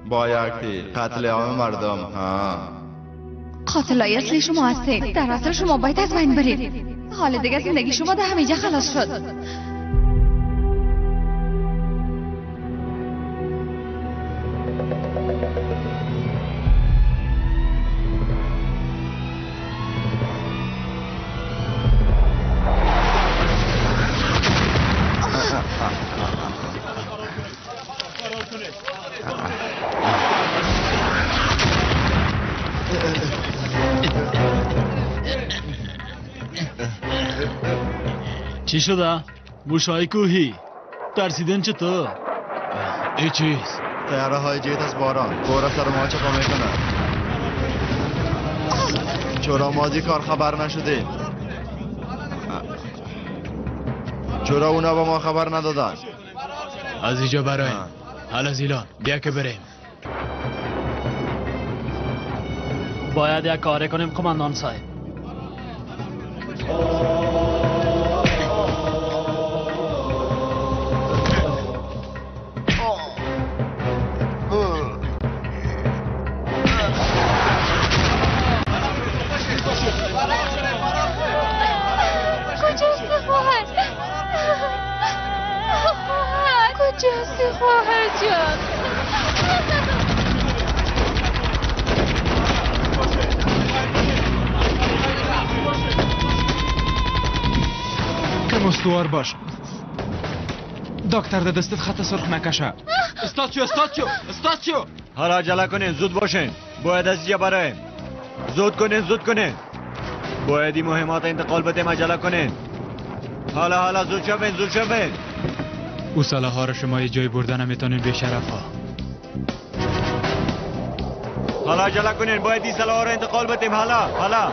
با یک تیر قتل عام مردم. ها قاتلای اصلی شما هستید. در اصل شما باید از بین برید. حال دیگه زندگی شما در همینجا خلاص شد. چی شده؟ موشای کوهی ترسیدن چطور؟ ای چیز تیاره های جیت از باران گوره سر ما چپا میکنه. چرا ما از کار خبر نشدیم؟ چرا اونا به ما خبر ندادن؟ از اینجا برایم. حالا زیلان بیا که بریم. باید یک کاری کنیم قماندان صاحب. خواهر جان. کم استوار باش دکتر، ده دستت خط سرخ نکشه. استاد شو، استاد شو، استاد شو. حالا عجله کنین، زود باشین، باید از اینجا برایم. زود کنین، زود کنین، باید این مهمات انتقال بدیم. عجله کنین. حالا حالا زود شوین، زود شوین. او سلاح ها را شما یه جای بردن نمیتونین بی شرف ها. حالا عجله کنین، باید این سلاح ها را انتقال بدیم. حالا حالا.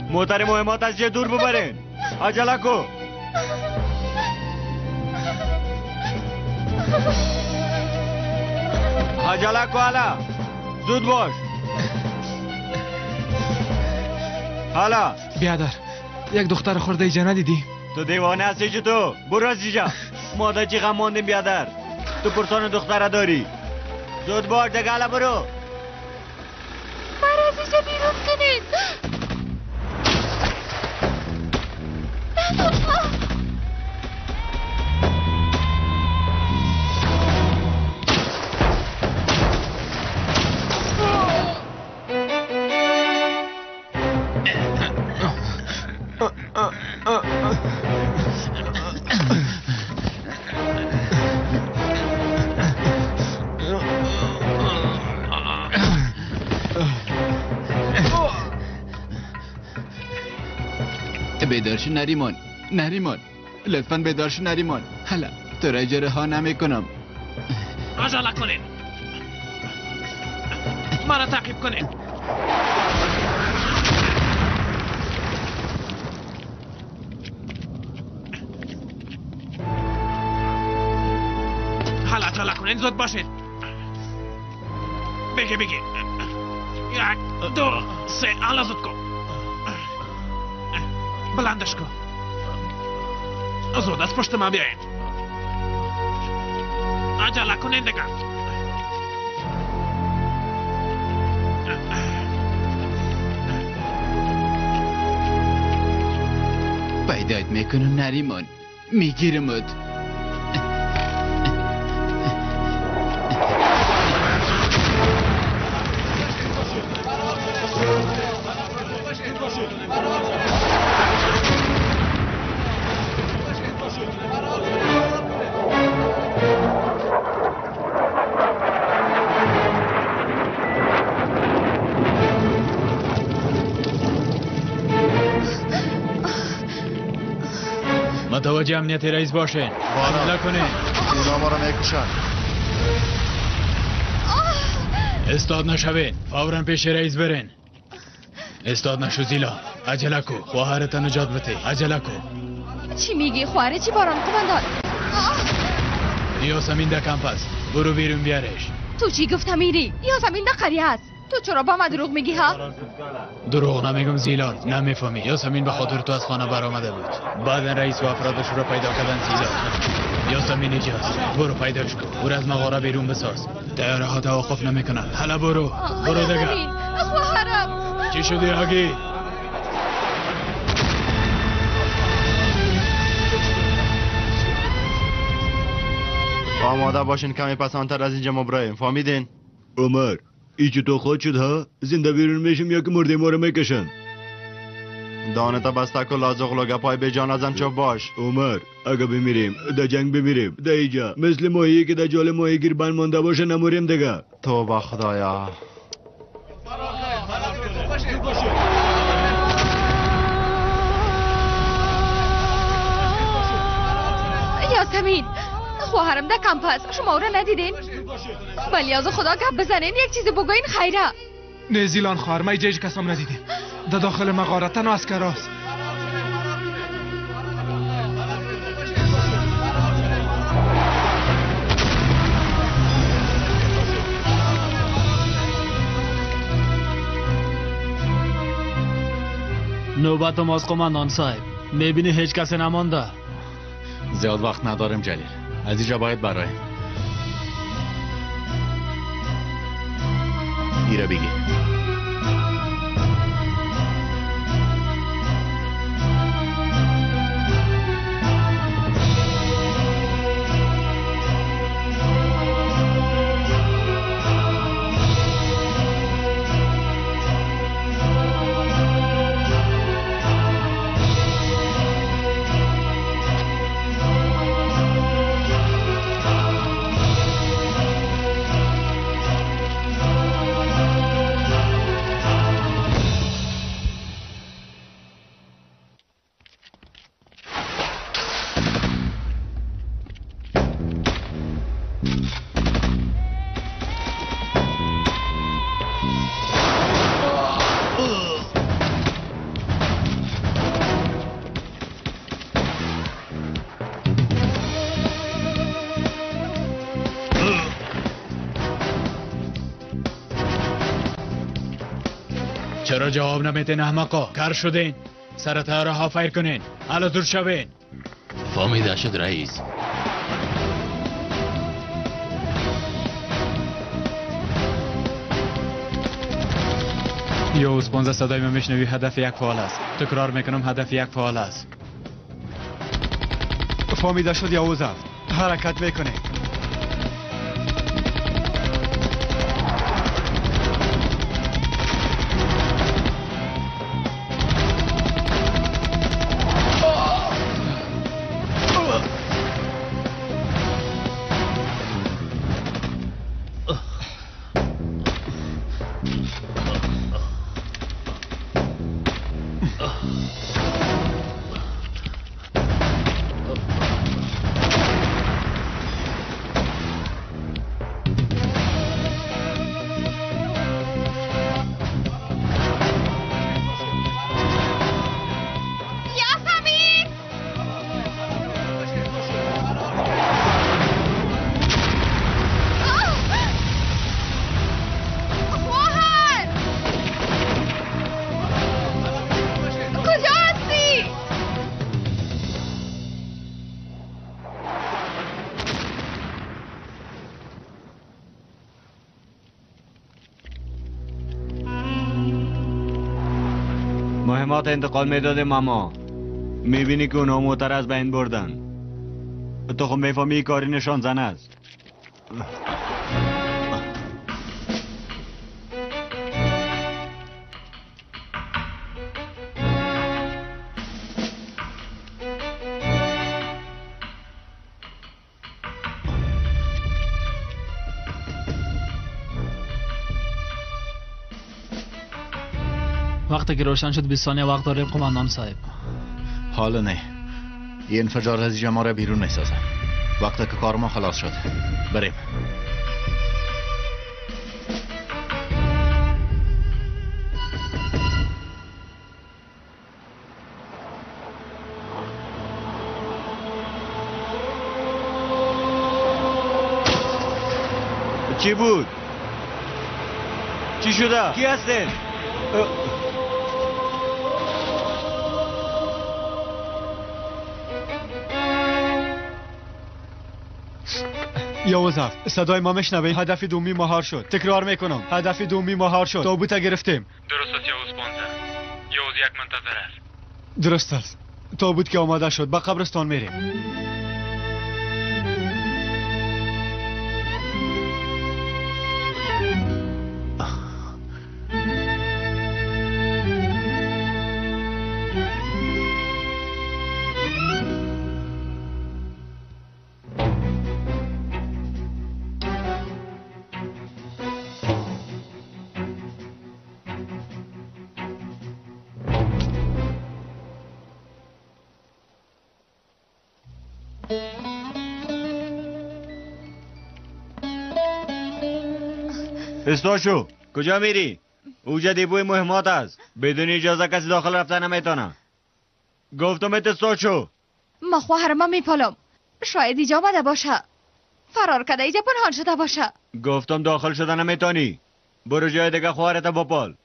موتر مهمات از جای دور ببرین. عجله کو. عجله کو، حالا زود باش. حالا بیادر، یک دختر خورده اینجا ندیدی؟ تو دیوانه هستی چه تو؟ برو از اینجا. ما در چی غم ماندیم بیادر؟ تو پرسان دختره داری. زود باش دیگه، حالا برو. مرا از اینجا بیرون کنید. بیدار شو نریمان، نریمان، لطفا بیدار شو نریمان. حالا تو را اجاره ها نمی کنم. عجله کنین، مرا تعقیب کنین. حالا عجله کنین، زود باشید. بگی بگی. 1 2 3، حالا زود کن. بلندش کن. زود از پشت ما بیاین. عجله کنین دیگه. پیدایت میکنم نریمان، میگیرمت. متوجه امنیت رئیس باشین. عجله کنین. اونا ما را میکشن. استاد نشوین، فورا پیش رئیس برین. استاد نشو زیلا، عجله کو، خواهرت نجات بده. عجله کو. چی میگی خواهر چی باران قماندان؟ یاسمین در کمپ است، برو بیرون بیارش. تو چی گفت امیری؟ یاسمین در قریه است. تو چرا با من دروغ میگی ها؟ دروغ نمیگم زیلان، نمیفهمی. یاسمین به خاطر تو از خانه برآمده بود. بعدا رئیس و افرادش رو پیدا کردن زیلان. یاسمین اینجاست، برو پیداش کن. او را از مغاره بیرون بساز. طیاره ها توقف نمیکنن. حالا برو، برو دیگه. خواهرم چی شدی آگی؟ آماده باشین کمی پسانتر از اینجا ما برایم. فهمیدین؟ عمر ایچ تو خود شد ها؟ زنده بیرون میشیم یا که مرده ما رو میکشن؟ دانتا بسته کن لازغلو گپای به جان ازن چوب باش. عمر اگه بمیریم در جنگ بمیریم، در اینجا مثل ماهی که در جال ماهیگیر بند مانده باشه نموریم دیگه. توبه خدایا. یاسمین خواهرم در کمپ است، شما او را ندیدین؟ ولی از خدا گپ بزنین، یک چیز بگوین خیره. نه زیلان خواهر، ما اینجا هیچ کس هم ندیدیم. در داخل مغاره تنها عسکر است. نوبت ماست قماندان صاحب، میبینی هیچ کسی نمانده. زیاد وقت ندارم جلیل، از اینجا باید برایم. ایره بگی. چرا جواب نمیتین احمقا؟ کر شدین؟ سر طیاره ها فیر کنین. حالا دور شوین. فهمیده شد رئیس. یوز 15 صدای ما میشنوی. هدف یک فعال است. تکرار میکنم هدف یک فعال است. فهمیده شد یوز است. حرکت میکنه. مهمات انتقال میدادیم اما میبینی که اونا موتر از بین بردن. تو خب میفهمی کاری نشان زن است. وقتی که روشن شد 20 ثانیه وقت داریم قماندان صاحب. حالا نه، این انفجار از اینجا ما را بیرون میسازه. وقتی که کار ما خلاص شد بریم. چی بود؟ چی شده؟ کی هستین؟ یاوز هفت، صدای ما میشنوی؟ هدف دومی مهار شد. تکرار میکنم، هدف دومی مهار شد. تابوت گرفتیم. درست است یاوز 15. یاوز 1 منتظر است. درست است. تابوت که آماده شد به قبرستان میریم. استاشو کجا میری؟ اوجا دیبوی مهمات است. بدون اجازه کسی داخل رفتن نمیتونه. گفتم استاشو. ما خواهرم میپالم. شاید اینجا آمده باشه. فرار کرده اینجا پنهان شده باشه. گفتم داخل شده نمیتونی. برو جای دیگه خواهرت بپال.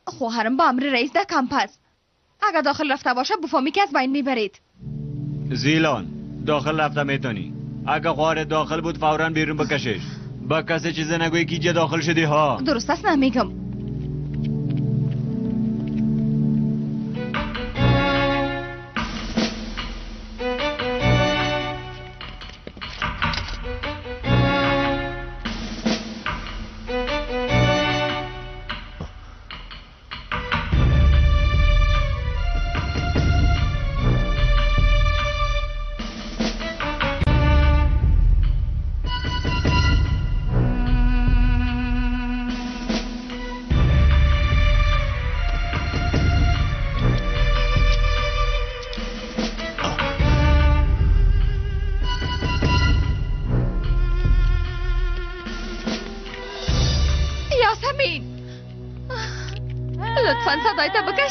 خواهرم با امر رئیس در کمپ است. اگر داخل رفته باشه بفهمی که از بین میبرید. زیلان داخل رفته میتونی. اگر خواهرت داخل بود فورا بیرون بکشش. با کسی چیز نگویی که اینجا داخل شدی ها. درست است نمیگم.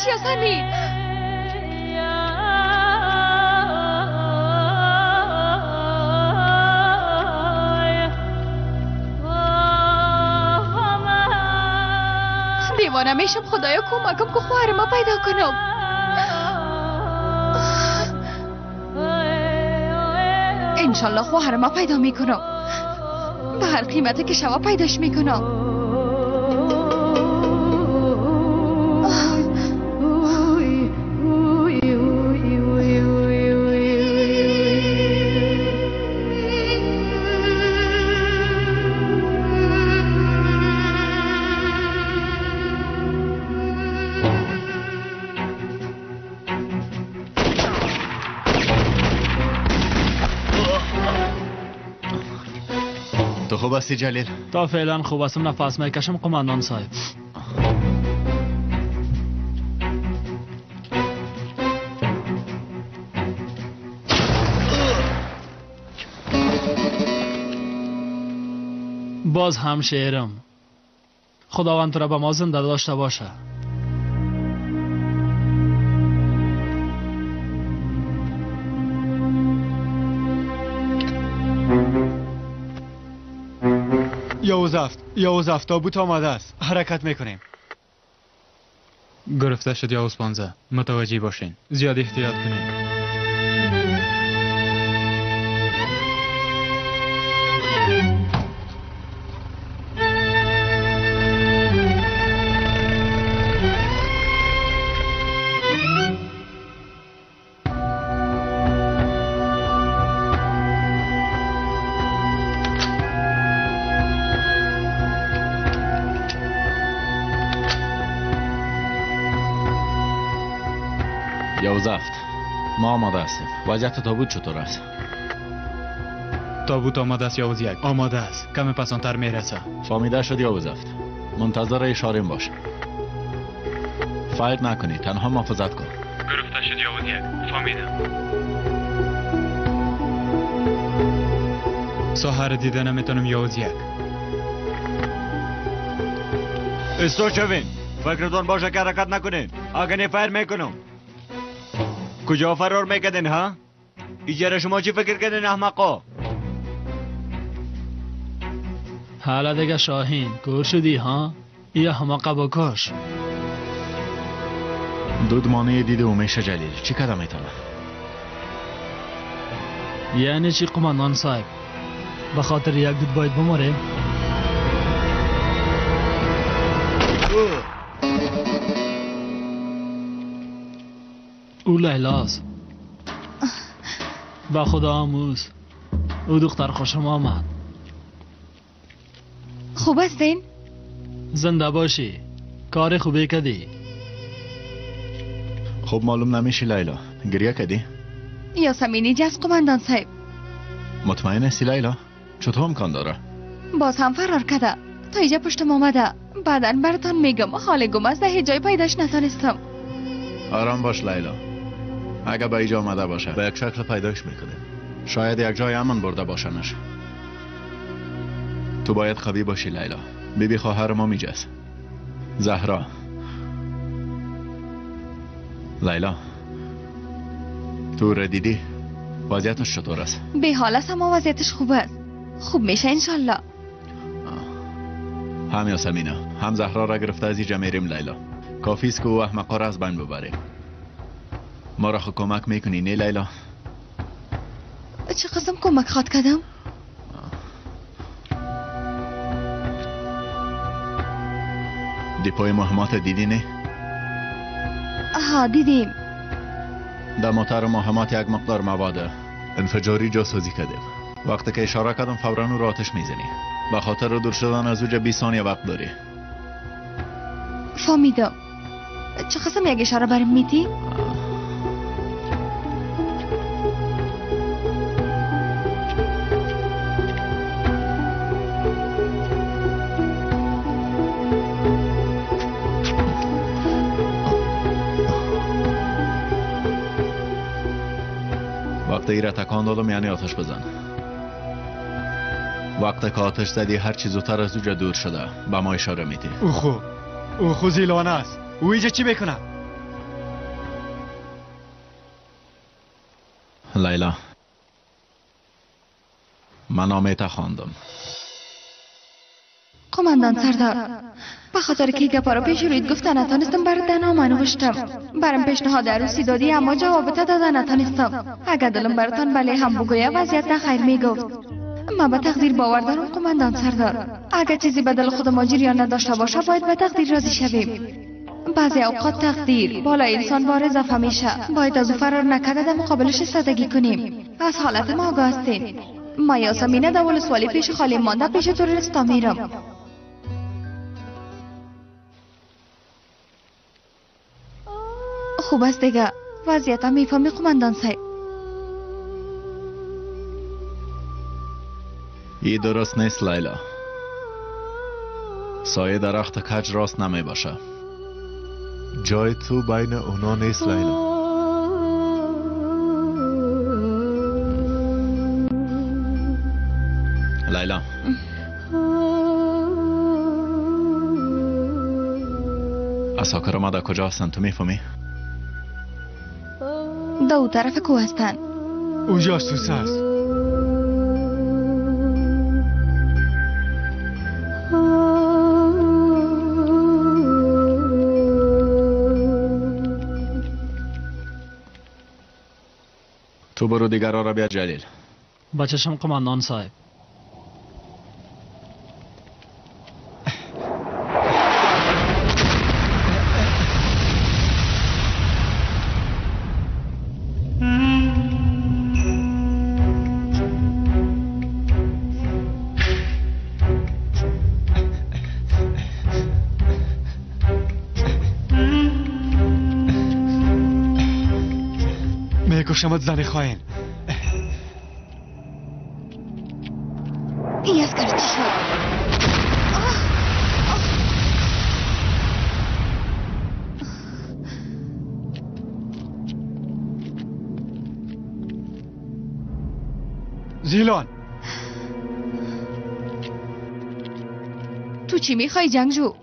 یاسمین دیوانه میشم. خدایا کمکم که خواهرم پیدا کنم. انشالله خواهرم پیدا میکنم. به هر قیمتی که شوا پیداش میکنم. خوب هستی جلیل؟ تا فعلا خوب هستم. نفس میکشم قماندان صاحب. باز هم شعرم. خداوند تو را به ما زنده داشته باشه. یاوز هفت، تابوت آماده است. حرکت میکنیم. گرفته شد یاوز 15. متوجه باشین. زیاد احتیاط کنین. ما آماده هستیم. وضعیت تابوت چطور است؟ تابوت آماده است یاوز 1. آماده است. کم پسانتر میرسه. فهمیده شد یاوز 7. منتظر اشاره باش. فایر نکنی، تنها محافظت کن. گرفته شد یاوز 1. فهمیدم. ساحه را دیده نمیتونم یاوز 1. استو شوین. فکرتون باشه که حرکت نکنین. اگه نه فایر میکنم. کجا فرار میکردین ها؟ ایجاره شما چی فکر کردین احمقا؟ حالا دیگه شاهین کور شدی ها؟ یا احمقه بکش. دود مانع دیده او میشه جلیل. چی کدام میتونه؟ یعنی چی قماندان صاحب؟ به خاطر یک دود باید بماریم؟ او لیلاست. به خدا آموز. او دختر خوشم آمد. خوب هستین؟ زنده باشی. کار خوبی کدی. خب معلوم نمیشی لیلا. گریه کدی؟ یاسمینی جز قماندان صاحب. مطمئن هستی لیلا؟ چطور امکان داره؟ باز هم فرار کرده. تا اینجا پشتم آمده. بعدا براتان میگم. حال گم است، هیچ جای پیداش نتانستم. آرام باش لیلا. اگه به اینجا آمده باشه به یک شکل پیداش میکنیم. شاید یک جای امن برده باشنش. تو باید قوی باشی لیلا. بیبی خواهر ما میجز. زهرا. لیلا تو را دیدی؟ وضعیتش چطور است؟ به حال است اما وضعیتش خوب است. خوب میشه انشالله. هم یاسمینه هم زهرا را گرفته از اینجا میریم لیلا. کافی است که او احمقا را از بین ببریم. ما را خود کمک میکنی نه لیلا؟ چه قسم کمک خواد کردم؟ دیپوی مهمات دیدی نه؟ آها دیدیم. در موتر مهمات یک مقدار مواد انفجاری جاسازی کردیم. وقتی که اشاره کردم فورا او را آتش میزنی. به خاطر دور شدن از اوجا 20 ثانیه وقت داری. فهمیدم. چه قسم یک اشاره برم میدی؟ وقتی ایره تکان دادم یعنی آتش بزن. وقتی که آتش زدی هر چیز زودتر از اوجا دور شده به ما اشاره میدی. او خو زیلانه است. او اینجا چی میکنه؟ لیلا من نامه خواندم. قماندان سردار، به خاطر که گپا را پیش رویت گفته نتانستم برات نامه نوشتم. برم پیشنهاد عروسی دادی اما جواب داده نتانستم. اگر دلم براتان بله هم بگویه وضعیت نخیر میگفت. من به تقدیر باور دارم قماندان سردار. اگر چیزی به دل خود ما جریان نداشته باشه باید به تقدیر راضی شویم. بعضی اوقات تقدیر بالای انسان بار اضافه میشه. باید از او فرار نکرده در مقابلش ایستادگی کنیم. از حالت ما آگاه هستیم. ما یاسمینه در ولسوالی پیش خالی مانده پیش تروریستا میرم. خوب است دیگه. وضعیت میفهمی قماندان صاحب. ای درست نیست لیلا. سایه درخت کج راست نمی باشه. جای تو بین اونا نیست لیلا. لیلا عساکر ما در کجا هستند تو میفهمی؟ دو طرف کوه هستند. او جاسوس است. تو برو دیگرها را بیار جلیل. بچشم قماندان صاحب. میکشمت زن خائن. این اسکر چی شد؟ زیلان تو چی میخوای جنگجو؟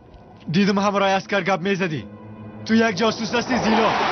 دیدم همراه اسکر گپ میزدی. تو یک جاسوس هستی زیلان.